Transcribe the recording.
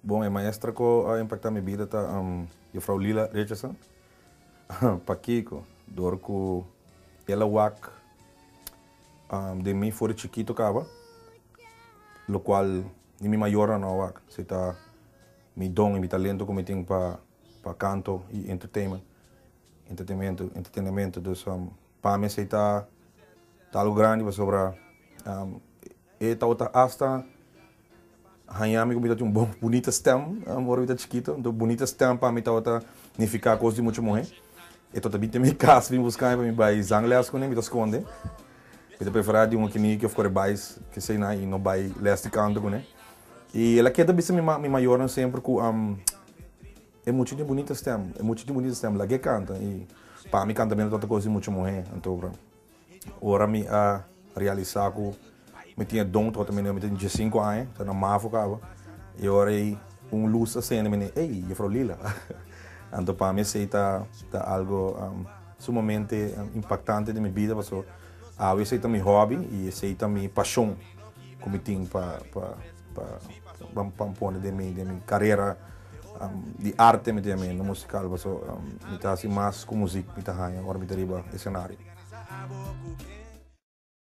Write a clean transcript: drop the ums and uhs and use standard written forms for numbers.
Bon, e maestra ku a impaktá mi bida ta Juffrouw Lila Richardson. Pakiko? Dor ku el a wak den mi for di chikito kaba, lokual ni mi mayornan no a wak. Si ta mi don i mi talento ku mi tin pa pa kanto i entertainment, entretenimento, entretenimento. Dus pa mi esei ta ta algu grandi pasobra e tabata asta haña mi ku mi ta tin un bon bunita stèm ora mi ta chikito. Enton bunita stèm pa mi tabata nifiká kos di mucha muhé. E tabata bin te mi kas bin buska mi pa mi bai zangles kuné, mi ta skonde. Mi ta preferá di un kiniki òf kore bais kesei nan i no bai lès di kanto kuné. I el a keda bisa mi mi mayornan semper ku e mucha tin bunita stèm, e mucha tin bunita stèm, lag'é kanta. I pa mi kantamentu tabata kos di mucha muhé. Anto ora mi a realisá ku mi tin e don tabata mi tin diesinku aña, ta na mavo kaba, i ora ei un lus a sende mi di, ey, Juffrouw Lila. Anto pa mi esei ta ta algo sumamente impaktante den mi bida pasobra awe esei ta mi hobby i esei ta mi pashon ku mi tin pa pa pa pa pone den mi den mi karera di arte mi ta yama no musikal pasobra mi ta hasi mas ku muzik mi ta haña ora mi ta riba esenario.